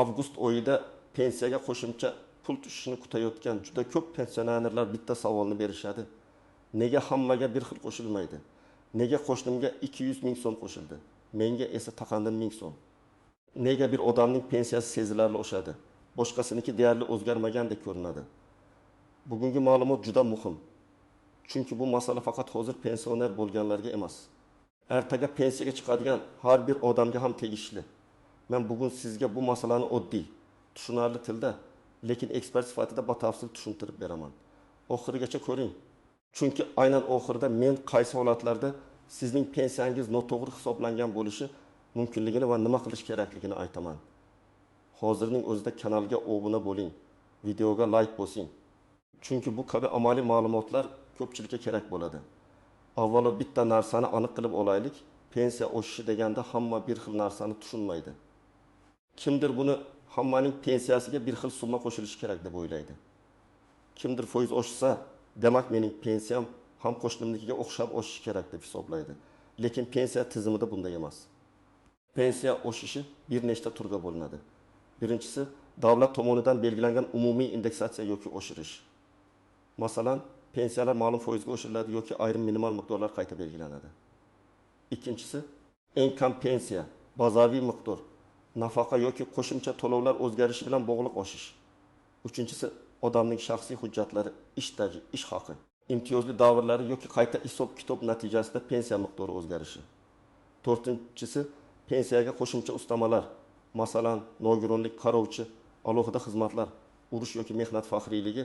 Avgust oyida pensiyaga qo'shimcha pul tushishini kutayotgan juda ko'p pensionerlar bitta savolni berishadi: nega hammaga bir xil qo'shilmaydi? Nega qo'shnimga 200 ming so'm qo'shildi, menga esa taqandim 1000 so'm? Nega bir odamning pensiyasi sezilarli oshadi, boshqasiniki deyarli o'zgarmagandek ko'rinadi? Bugungi ma'lumot juda muhim. Chunki bu masala faqat hozir pensioner bo'lganlarga emas, ertaga pensiyaga chiqadigan har bir odamga ham tegishli. Men bugun sizga bu masalani oddiy, tushunarli tilda, lekin ekspert sifatida batafsil tushuntirib beraman. Oxirigacha ko'ring. Chunki aynan oxirida men qaysi holatlarda sizning pensiyangiz noto'g'ri hisoblangan bo'lishi mumkinligini va nima qilish kerakligini aytaman. Hozirning o'zida kanalga obuna bo'ling, videoga like bosing. Chunki bu kabi amaliy ma'lumotlar ko'pchilikka kerak bo'ladi. Avvalo bitta narsani aniq qilib olaylik. Pensiya oshishi deganda hamma bir xil narsani tushunmaydi. Kimdir buni hammaning pensiyasiga bir xil summa qo'shilishi kerak deb o'ylaydi. Kimdir foiz oshsa, demak mening pensiyam ham qo'shnimnikiga o'xshab oshishi kerak deb hisoblaydi. Lekin pensiya tizimida bunday emas. Pensiya oshishi bir nechta turga bo'linadi. Birinchisi, davlat tomonidan belgilangan umumiy indeksatsiya yoki oshirish. Masalan, pensiyalar ma'lum foizga oshiriladi yoki ayrim minimal miqdorlar qayta belgilanadi. Ikkinchisi, eng kam pensiya, bazaviy miqdor, nafaqa yoki qo'shimcha to'lovlar o'zgarishi bilan bog'liq oshish. Uchinchisi, odamning shaxsiy hujjatlari, ish staji, ish haqi, imtiyozli davrlari yoki qayta hisob-kitob natijasida pensiya miqdori o'zgarishi. To'rtinchisi, pensiyaga qo'shimcha ustamalar, masalan, nogironlik, qarovchi, alohida xizmatlar, urush yoki mehnat faxriyligi,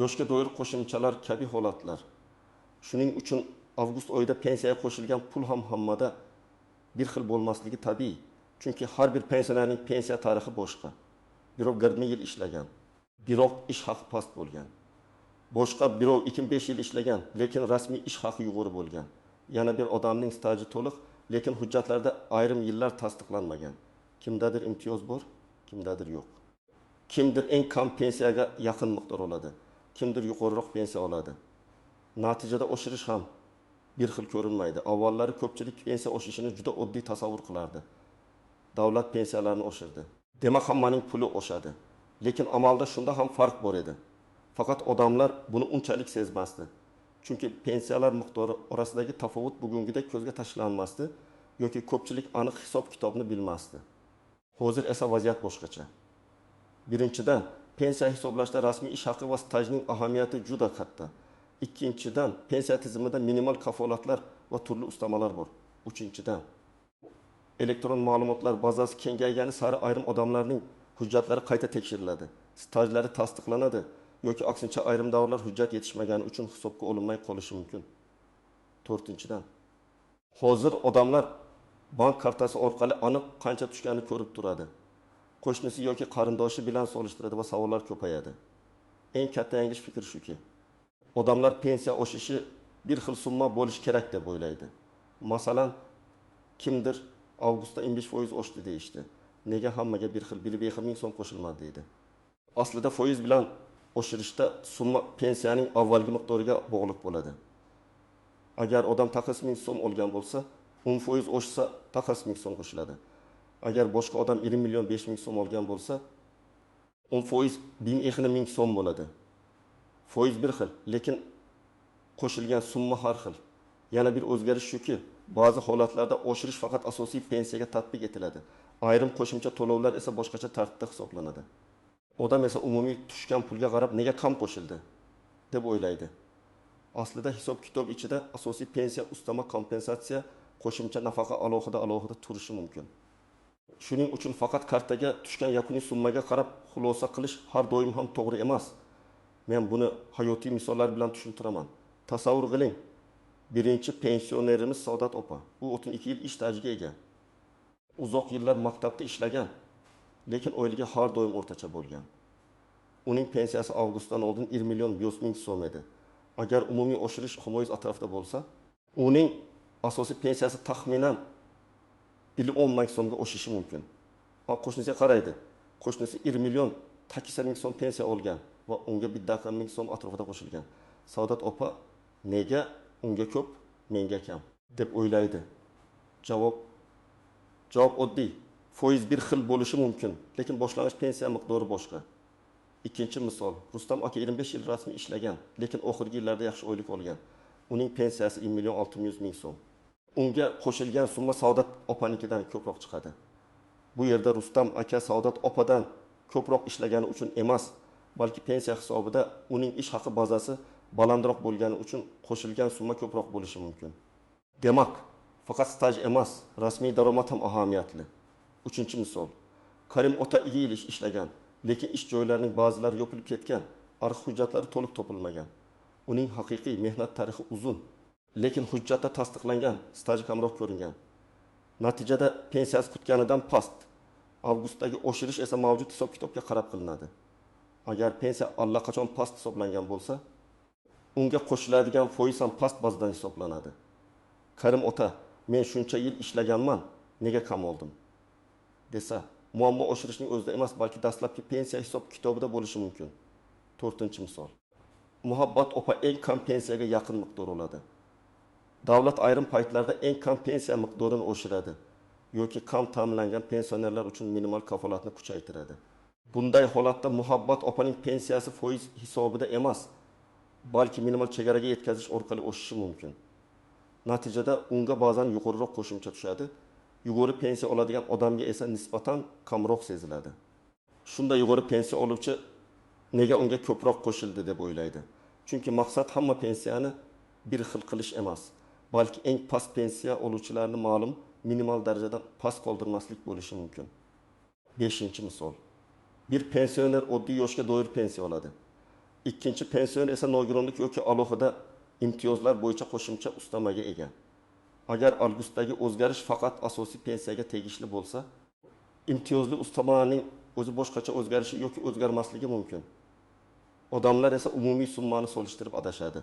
yoshga doir qo'shimchalar kabi holatlar. Shuning uchun avgust oyida pensiyaga qo'shilgan pul ham hammada bir xil bo'lmasligi tabiiy. Chunki har bir pensionerning pensiya tarixi boshqa. Birov 20 yil ishlagan, biroq ish haqi past bo'lgan. Boshqa birov 2-5 yil ishlagan, lekin rasmiy ish haqi yuqori bo'lgan. Yana bir odamning staji to'liq, lekin hujjatlarda ayrim yillar tasdiqlanmagan. Kimdadir imtiyoz bor, kimdadir yo'q. Kimdir eng kam pensiyaga yaqin miqdor oladi, kimdir yuqoriroq pensiya oladi. Natijada oshirish ham bir xil ko'rinmaydi. Avvallari ko'pchilik pensiya oshishini juda oddiy tasavvur qilardi. Davlat pensiyalarni oshirdi. Demak, hammaning puli oshadi. Lekin amalda shunda ham farq bor edi. Faqat odamlar buni unchalik sezmasdi. Chunki pensiyalar miqdori orasidagi tafovut bugungidek ko'zga tashlanmasdi yoki ko'pchilik aniq hisob-kitobni bilmasdi. Hozir esa vaziyat boshqacha. Birinchidan, pensiya hisoblashda rasmiy ish haqi va stajning ahamiyati juda katta. Ikkinchidan, pensiya tizimida minimal kafolatlar va turli ustamalar bor. Uchinchidan, elektron ma'lumotlar bazasi kengaygani sari ayrim odamlarning hujjatlari qayta tekshiriladi, stajlari tasdiqlanadi yoki aksincha ayrim davrlar hujjat yetishmagani uchun hisobga olinmay qolishi mumkin. To'rtinchidan, hozir odamlar bank kartasi orqali aniq qancha tushganini ko'rib turadi. Qo'shnisi yoki qarindoshi bilan solishtiradi va savollar ko'payadi. Eng katta yanglish fikr shuki, odamlar pensiya oshishi bir xil summa bo'lishi kerak deb o'ylaydi. Masalan, kimdir avgustda 15% oshdi deyishdi. Nega hammaga bir xil 1,5 ming so'm qo'shilmadi deydi. Aslida foiz bilan oshirishda summa pensiyaning avvalgi miqdoriga bog'liq bo'ladi. Agar odam taqis 1000 so'm olgan bo'lsa, 10% oshsa taqis 1000 so'm qo'shiladi. Agar boshqa odam 20 million 5 ming so'm olgan bo'lsa, 10% 1,5 ming so'm bo'ladi. Foiz bir xil, lekin qo'shilgan summa har xil. Yana bir o'zgarish shuki, ba'zi holatlarda oshirish faqat asosiy pensiyaga tatbiq etiladi. Ayrim qo'shimcha to'lovlar esa boshqacha tartibda hisoblanadi. Odam esa umumiy tushgan pulga qarab nega kam qo'shildi deb o'ylaydi. Aslida hisob-kitob ichida asosiy pensiya, ustama, kompensatsiya, qo'shimcha nafaqa alohida turishi mumkin. Shuning uchun faqat kartaga tushgan yakuniy summaga qarab xulosa qilish har doim ham to'g'ri emas. Men buni hayotiy misollar bilan tushuntiraman. Tasavvur qiling. Birinchi pensionerimiz Saodat opa. U 32 yil ish stajiga ega. Uzoq yillar maktabda ishlagan, lekin oyligi har doim o'rtacha bo'lgan. Uning pensiyasi avgustdan oldin 1 million 100 ming so'm edi. Agar umumiy oshirish 10% atrofida bo'lsa, uning asosiy pensiyasi taxminan 10 ming so'mga oshishi mumkin. Qo'shnisiga qaraydi. Qo'shnisi 1 million 800 ming so'm pensiya olgan va unga 1,5 ming so'm atrofida qo'shilgan. Saodat opa nega unga ko'p, menga kam deb o'ylaydi. Javob oddiy. Foiz bir xil bo'lishi mumkin, lekin boshlang'ich pensiya miqdori boshqa. Ikkinchi misol. Rustam aka 25 yil rasmiy ishlagan, lekin oxirgi yillarda yaxshi oylik olgan. Uning pensiyasi 1 million 600 ming so'm. Unga qo'shilgan summa Saodat opanikidan ko'proq chiqadi. Bu yerda Rustam aka Saodat opadan ko'proq ishlagani uchun emas, balki pensiya hisobida uning ish haqi bazasi balandroq bo'lgani uchun qo'shilgan summa ko'proq bo'lishi mumkin. Demak, faqat staj emas, rasmiy daromad ham ahamiyatli. Uchinchi misol. Karim ota 2 yil ishlagan, lekin ish joylarining ba'zilari yopilib ketgan, arxiv hujjatlari to'liq topilmagan. Uning haqiqiy mehnat tarixi uzun, lekin hujjatda tasdiqlangan staji kamroq ko'ringan. Natijada pensiyasi kutganidan past. Avgustdagi oshirish esa mavjud hisob-kitobga qarab qilinadi. Agar pensiya allaqachon past hisoblangan bo'lsa, unga qo'shiladigan foiz ham past bazadan hisoblanadi. Karim ota, men shuncha yil ishlaganman, nega kam oldim desa, muammo oshirishning o'zida emas, balki dastlabki pensiya hisob-kitobida bo'lishi mumkin. To'rtinchi misol. Muhabbat opa eng kam pensiyaga yaqin miqdor oladi. Davlat ayrim paytlarda eng kam pensiya miqdorini oshiradi yoki kam ta'minlangan pensionerlar uchun minimal kafolatni kuchaytiradi. Bunday holatda Muhabbat opaning pensiyasi foiz hisobida emas, balki minimal chegaraga yetkazish orqali oshishi mumkin. Natijada unga ba'zan yuqoriroq qo'shimcha tushadi, yuqori pensiya oladigan odamga esa nisbatan kamroq seziladi. Shunda yuqori pensiya oluvchi nega unga ko'proq qo'shildi deb o'ylaydi. Chunki maqsad hamma pensiyani bir xil qilish emas, balki eng past pensiya oluvchilarni ma'lum minimal darajadan past qoldirmaslik bo'lishi mumkin. 5-misol. Bir pensioner oddiy yoshga doir pensiya oladi. Ikkinchi pensioner esa nogironlik yoki alohida imtiyozlar bo'yicha qo'shimcha ustamaga ega. Agar avgustdagi o'zgarish faqat asosiy pensiyaga tegishli bo'lsa, imtiyozli ustamaning o'zi boshqacha o'zgarishi yoki o'zgarmasligi mumkin. Odamlar esa umumiy summani solishtirib adashadi.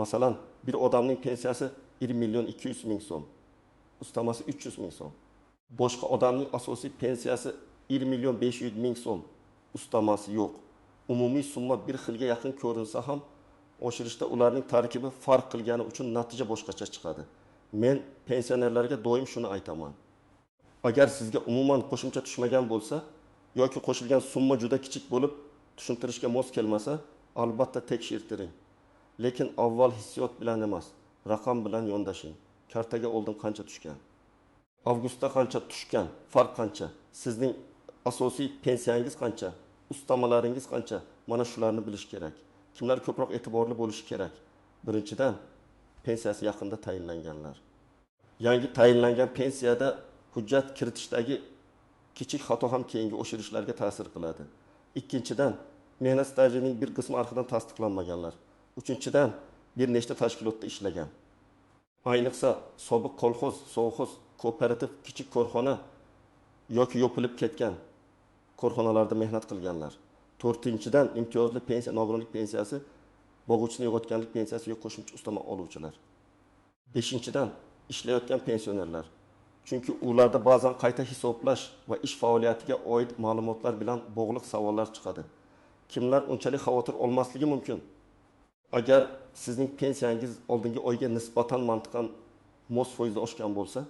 Masalan, bir odamning pensiyasi 1 million 200 ming so'm, ustamasi 300 ming so'm. Boshqa odamning asosiy pensiyasi 1 million 500 ming so'm, ustamasi yo'q. Umumiy summa bir xilga yaqin ko'rinsa ham, oshirishda ularning tarkibi farq qilgani uchun natija boshqacha chiqadi. Men pensionerlarga doim shuni aytaman. Agar sizga umuman qo'shimcha tushmagan bo'lsa yoki qo'shilgan summa juda kichik bo'lib, tushuntirishga mos kelmasa, albatta tekshirtiring. Lekin avval hissiyot bilan emas, raqam bilan yondashing. Kartaga oldin qancha tushgan? Avgustda qancha tushgan? Farq qancha? Sizning asosiy pensiyangiz qancha? Ustamalaringiz qancha? Mana shularni bilish kerak. Kimlar ko'proq e'tiborli bo'lishi kerak? Birinchidan, pensiyasi yaqinda tayinlanganlar. Yangi tayinlangan pensiyada hujjat kiritishdagi kichik xato ham keyingi oshirishlarga ta'sir qiladi. Ikkinchidan, mehnat stajining bir qismi arxidan tasdiqlanmaganlar. Uchinchidan, bir nechta tashkilotda ishlagan. Ayniqsa sobiq kolxoz, sovxoz, kooperativ, kichik korxona yoki yopilib ketgan korxonalarda mehnat qilganlar. To'rtinchidan, imtiyozli pensiya, nogironlik pensiyasi, bo'g'uvchisini yo'qotganlik pensiyasi yoki qo'shimcha ustama oluvchilar. Beshinchidan, ishlayotgan pensionerlar. Chunki ularda ba'zan qayta hisoblash va ish faoliyatiga oid ma'lumotlar bilan bog'liq savollar chiqadi. Kimlar unchalik xavotir olmasligi mumkin? Agar sizning pensiyangiz oldingi oyga nisbatan mantiqan mos foizda oshgan bo'lsa,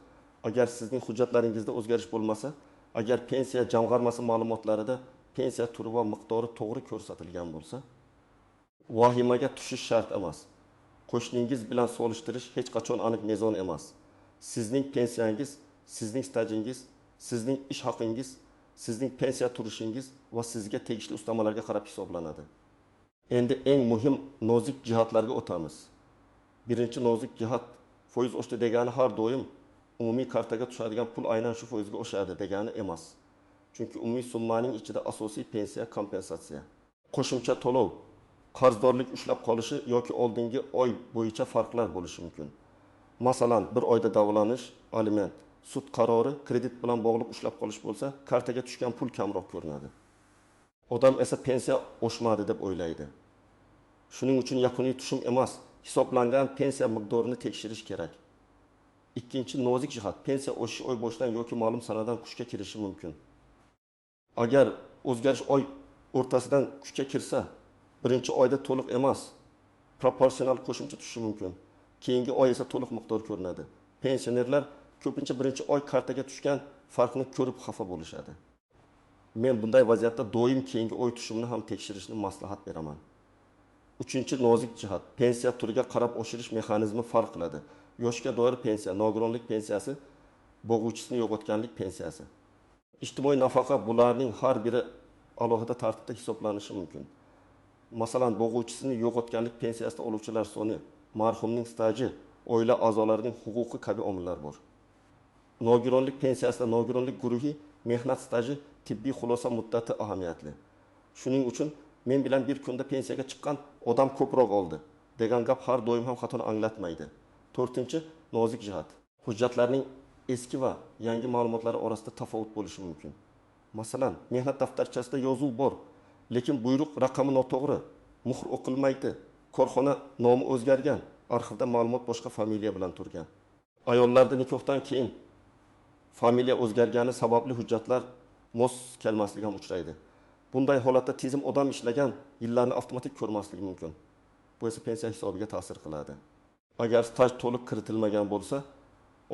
agar sizning hujjatlaringizda o'zgarish bo'lmasa, agar pensiya jamg'armasi ma'lumotlarida pensiya turi va miqdori to'g'ri ko'rsatilgan bo'lsa, vahimaga tushish shart emas. Qo'shningiz bilan solishtirish hech qachon aniq mezon emas. Sizning pensiyangiz, sizning stajingiz, sizning ish haqingiz, sizning pensiya turishingiz va sizga tegishli ustamalarga qarab hisoblanadi. Endi eng muhim nozik jihatlarga o'tamiz. Birinchi nozik jihat, foiz oshdi degani har doim umumiy kartaga tushadigan pul aynan shu foizga oshadi degani emas. Chunki umumiy summaning ichida asosiy pensiya kompensatsiya, qo'shimcha to'lov, qarzdorlik ushlab qolishi yoki oldingi oy bo'yicha farqlar bo'lishi mumkin. Masalan, bir oyda davolanish, aliment, sud qarori, kredit bilan bog'liq ushlab qolish bo'lsa, kartaga tushgan pul kamroq ko'rinadi. Odam esa pensiya oshmadi deb o'ylaydi. Shuning uchun yakuniy tushum emas, hisoblangan pensiya miqdorini tekshirish kerak. Ikkinchi nozik jihat, pensiya oshishi oy boshidan yoki ma'lum sanadan kuchga kirishi mumkin. Agar o'zgarish oy o'rtasidan kuchga kirsa, birinchi oyda to'liq emas, proporsional qo'shimcha tushishi mumkin. Keyingi oy esa to'liq miqdor ko'rinadi. Pensionerlar ko'pincha birinchi oy kartaga tushgan Farqni ko'rib xafa bo'lishadi. Men bunday vaziyatda doim keyingi oy tushumini ham tekshirishni maslahat beraman. Uchinchi nozik jihat: pensiya turiga qarab oshirish mexanizmi farq qiladi. Yoshga doir pensiya, nogironlik pensiyasi, bo'g'uvchisini yo'qotganlik pensiyasi, ijtimoiy nafaqa, bularning har biri alohida tartibda hisoblanishi mumkin. Masalan, bo'g'uvchisini yo'qotganlik pensiyasida oluvchilar soni, marhumning staji, oila a'zolarining huquqi kabi omillar bor. Nogironlik pensiyasida nogironlik guruhi, mehnat staji, tibbiy xulosa muddati ahamiyatli. Shuning uchun men bilan bir kunda pensiyaga chiqqan odam ko'proq oldi degan gap har doim ham xatoni anglatmaydi. To'rtinchi nozik jihat: hujjatlarning eski va yangi ma'lumotlari orasida tafovut bo'lishi mumkin. Masalan, mehnat daftarchasida yozuv bor, lekin buyruq raqami noto'g'ri, muhr o'qilmaydi, korxona nomi o'zgargan, arxivda ma'lumot boshqa familiya bilan turgan. Ayollarda nikohdan keyin familiya o'zgargani sababli hujjatlar mos kelmasligi ham uchraydi. Bunday holatda tizim odam ishlagan yillarni avtomatik ko'rmasligi mumkin. Bu esa pensiya hisobiga ta'sir qiladi. Agar staj to'liq kiritilmagan bo'lsa,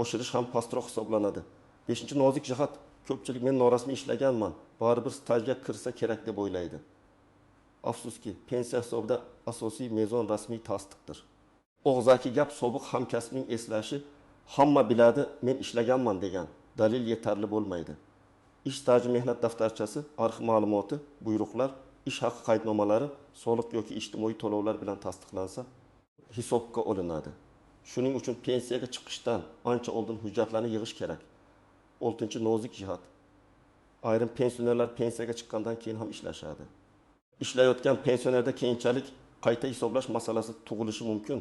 oshirish ham pastroq hisoblanadi. Beshinchi nozik jihat: ko'pchilik men norasmiy ishlaganman, baribir stajga kirsa kerak deb o'ylaydi. Afsuski, pensiya hisobida asosiy mezon rasmiy tasdiqdir. Og'zaki gap, sobiq hamkasbning eslashi, hamma biladi men ishlaganman degan dalil yetarli bo'lmaydi. Ish staji mehnat daftarchasi, arxiv ma'lumoti, buyruqlar, ish haqi qaydnomalari, soliq yoki ijtimoiy to'lovlar bilan tasdiqlansa hisobga olinadi. Shuning uchun pensiyaga chiqishdan ancha oldin hujjatlarni yig'ish kerak. Oltinchi nozik jihat: ayrim pensionerlar pensiyaga chiqqandan keyin ham ishlashadi. Ishlayotgan pensionerda keyinchalik qayta hisoblash masalasi tug'ilishi mumkin.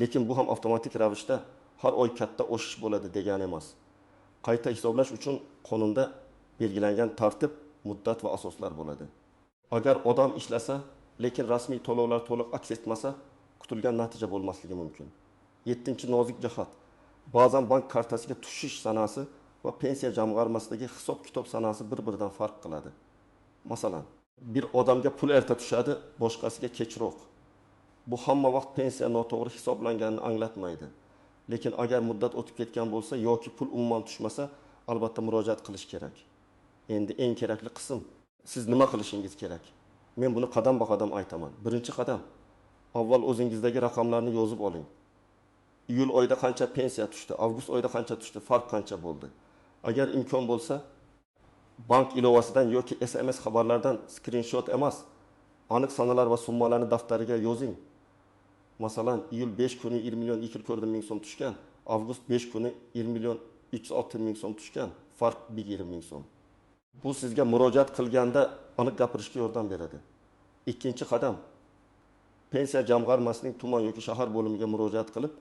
Lekin bu ham avtomatik ravishda har oy katta oshish bo'ladi degani emas. Qayta hisoblash uchun qonunda belgilangan tartib, muddat va asoslar bo'ladi. Agar odam ishlasa, lekin rasmiy to'lovlar to'liq aks etmasa, kutilgan natija bo'lmasligi mumkin. Yettinchi nozik jihat: ba'zan bank kartasiga tushish sanasi va pensiya jamg'armasidagi hisob-kitob sanasi bir-biridan farq qiladi. Masalan, bir odamga pul erta tushadi, boshqasiga kechroq. Bu hamma vaqt pensiya noto'g'ri hisoblanganini anglatmaydi. Lekin agar muddat o'tib ketgan bo'lsa yoki pul umuman tushmasa, albatta murojaat qilish kerak. Endi eng kerakli qism: siz nima qilishingiz kerak? Men buni qadam-ba-qadam aytaman. Birinchi qadam: avval o'zingizdagi raqamlarni yozib oling. Iyul oyida qancha pensiya tushdi, avgust oyida qancha tushdi, farq qancha bo'ldi? Agar imkon bo'lsa, bank ilovasidan yoki SMS xabarlardan skrinshot emas, aniq sanalar va summalarni daftariga yozing. Masalan, iyul 5 kuni 1 million 240 ming so'm tushgan, avgust 5 kuni 1 million 306 ming so'm tushgan, farq 1,5 ming so'm. Bu sizga murojaat qilganda aniq gapirishga yordam beradi. Ikkinchi qadam: pensiya jamg'armasining tuman yoki shahar bo'limiga murojaat qilib,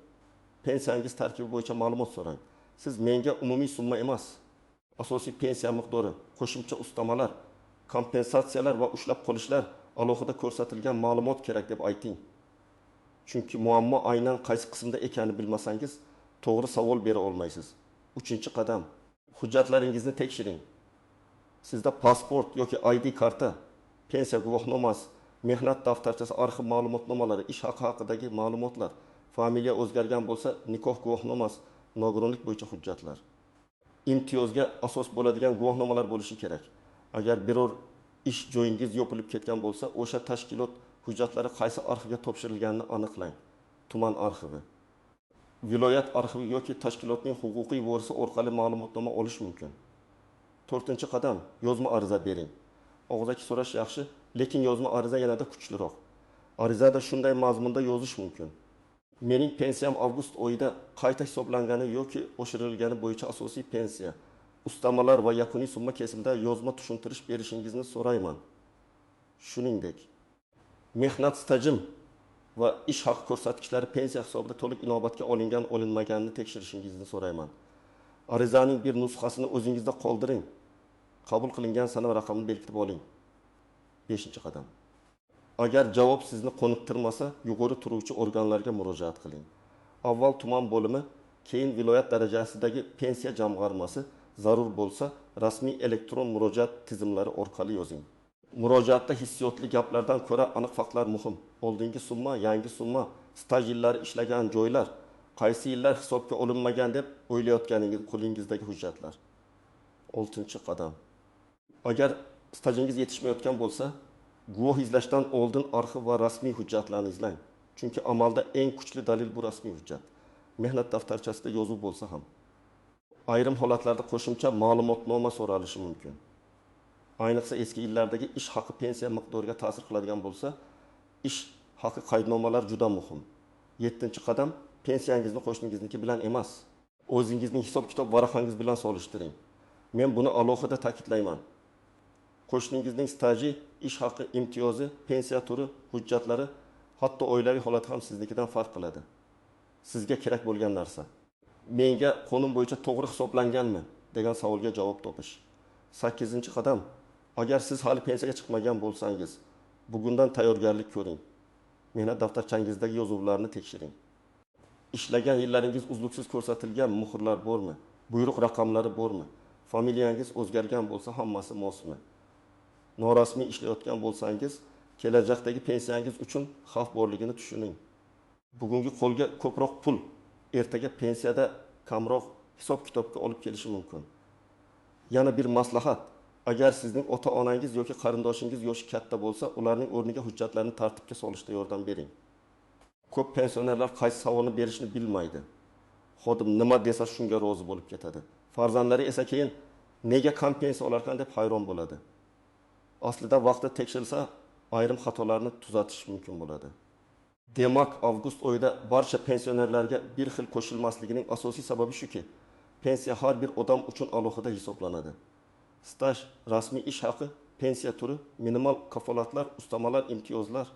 pensiyangiz tarkibi bo'yicha ma'lumot so'rang. Siz menga umumiy summa emas, asosiy pensiya miqdori, qo'shimcha ustamalar, kompensatsiyalar va ushlab qolishlar alohida ko'rsatilgan ma'lumot kerak deb ayting. Chunki muammo aynan qaysi qismda ekanini bilmasangiz, to'g'ri savol bera olmaysiz. Uchinchi qadam: hujjatlaringizni tekshiring. Sizda pasport yoki ID karta, pensiya guvohnomasi, mehnat daftarchasi, arxiv ma'lumotnomalari, ish haqi haqidagi ma'lumotlar, familiya o'zgargan bo'lsa, nikoh guvohnomasi, nogironlik bo'yicha hujjatlar. Imtiyozga asos bo'ladigan guvohnomalar bo'lishi kerak. Agar biror ish joyingiz yopilib ketgan bo'lsa, o'sha tashkilot hujjatlari qaysi arxivga topshirilganini aniqlang. Tuman arxivi, viloyat arxivi yoki tashkilotning huquqiy vorisi orqali ma'lumotnoma olish mumkin. To'rtinchi qadam: yozma ariza bering. Og'zaki so'rash yaxshi, lekin yozma ariza yanada kuchliroq. Arizada shunday mazmunda yozish mumkin: Mening pensiyam avgust oyida qayta hisoblangani yoki oshirilgani bo'yicha asosiy pensiya, ustamalar va yakuniy summa kesimida yozma tushuntirish berishingizni so'rayman. Shuningdek, mehnat stajim va ish haqi ko'rsatkichlari pensiya hisobida to'liq inobatga olingan olinmaganini tekshirishingizni so'rayman. Arizaning bir nusxasini o'zingizda qoldiring. Qabul qilingan sana va raqamni belgilab oling. 5-qadam. Agar javob sizni qoniqtirmasa, yuqori turuvchi organlarga murojaat qiling. Avval tuman bo'limi, keyin viloyat darajasidagi pensiya jamg'armasi, zarur bo'lsa, rasmiy elektron murojaat tizimlari orqali yozing. Murojaatda hissiyotli gaplardan ko'ra aniq faktlar muhim. Oldingi summa, yangi summa, staj yillari ishlagan joylar, qaysi yillar hisobga olinmagan deb o'ylayotganingiz qo'lingizdagi hujjatlar. Oltinchi qadam. Agar stajingiz yetishmayotgan bo'lsa, guvoh izlashdan oldin arxiv va rasmiy hujjatlarni izlang. Chunki amalda eng kuchli dalil bu rasmiy hujjat. Mehnat daftarchasida yozuv bo'lsa ham. Ayrim holatlarda qo'shimcha ma'lumotnoma so'ralishi mumkin. Ayniqsa eski yillardagi ish haqi pensiya miqdoriga ta'sir qiladigan bo'lsa, ish haqi qaydnomalari juda muhim. Yettinchi qadam: pensiyangizni qo'shningizniki bilan emas, o'zingizning hisob kitob varaqangiz bilan solishtiring. Men buni alohida ta'kidlayman. Qo'shningizning staji, ish haqi, imtiyozi, pensiya turi, hujjatlari, hatto oilaviy holati ham siznikidan farq qiladi. Sizga kerak bo'lgan narsa: menga qonun bo'yicha to'g'ri hisoblanganmi, degan savolga javob topish. Sakkizinchi qadam: agar siz hali pensiyaga chiqmagan bo'lsangiz, bugundan tayyorgarlik ko'ring. Mehnat daftarchangizdagi yozuvlarni tekshiring. Ishlagan yillaringiz uzluksiz ko'rsatilgan muhrlar bormi? Buyruq raqamlari bormi? Familiyangiz o'zgargan bo'lsa, hammasi mosmi? Norasmiy ishlayotgan bo'lsangiz, kelajakdagi pensiyangiz uchun xavf borligini tushuning. Bugungi qo'lga ko'proq pul ertaga pensiyada kamroq hisob kitobga olib kelishi mumkin. Yana bir maslahat: agar sizning ota onangiz yoki qarindoshingiz yoshi katta bo'lsa, ularning o'rniga hujjatlarni tartibga solishda yordam bering. Ko'p pensionerlar qaysi savolni berishni bilmaydi. Xodim nima desa, shunga rozi bo'lib ketadi. Farzandlari esa keyin nega kam pensiya olarkan deb hayron bo'ladi. Aslida vaqtida tekshirilsa, ayrim xatolarni tuzatish mumkin bo'ladi. Demak, avgust oyida barcha pensionerlarga bir xil qo'shilmasligining asosiy sababi shuki, pensiya har bir odam uchun alohida hisoblanadi. Staj, rasmiy ish haqi, pensiya turi, minimal kafolatlar, ustamalar, imtiyozlar,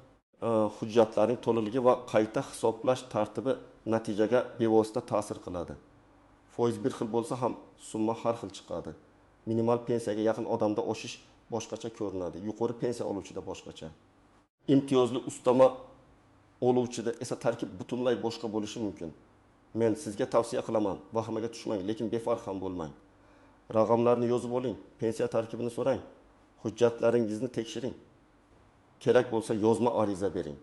hujjatlarning to'liqligi va qayta hisoblash tartibi natijaga bevosita ta'sir qiladi. Foiz bir xil bo'lsa ham, summa har xil chiqadi. Minimal pensiyaga yaqin odamda oshish boshqacha ko'rinadi, yuqori pensiya oluvchida boshqacha. Imtiyozli ustama oluvchida esa tarkib butunlay boshqa bo'lishi mumkin. Men sizga tavsiya qilaman: vahimaga tushmang, lekin befarq ham bo'lmang. Raqamlarni yozib oling, pensiya tarkibini so'rang, hujjatlaringizni tekshiring. Kerak bo'lsa, yozma ariza bering.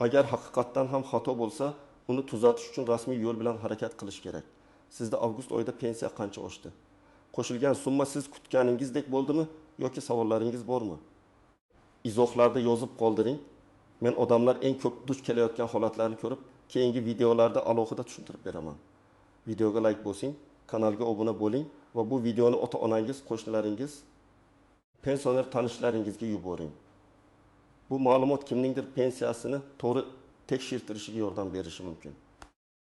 Agar haqiqatdan ham xato bo'lsa, uni tuzatish uchun rasmiy yo'l bilan harakat qilish kerak. Sizda avgust oyida pensiya qancha oshdi? Qo'shilgan summa siz kutganingizdek bo'ldimi yoki savollaringiz bormi? Izohlarda yozib qoldiring. Men odamlar eng ko'p duch kelayotgan holatlarni ko'rib, keyingi videolarda alohida tushuntirib beraman. Videoga layk bosing, kanalga obuna bo'ling va bu videoni ota onangiz, qo'shnilaringiz, pensioner tanishlaringizga yuboring. Bu ma'lumot kimningdir pensiyasini to'g'ri tekshirtirishiga yordam berishi mumkin.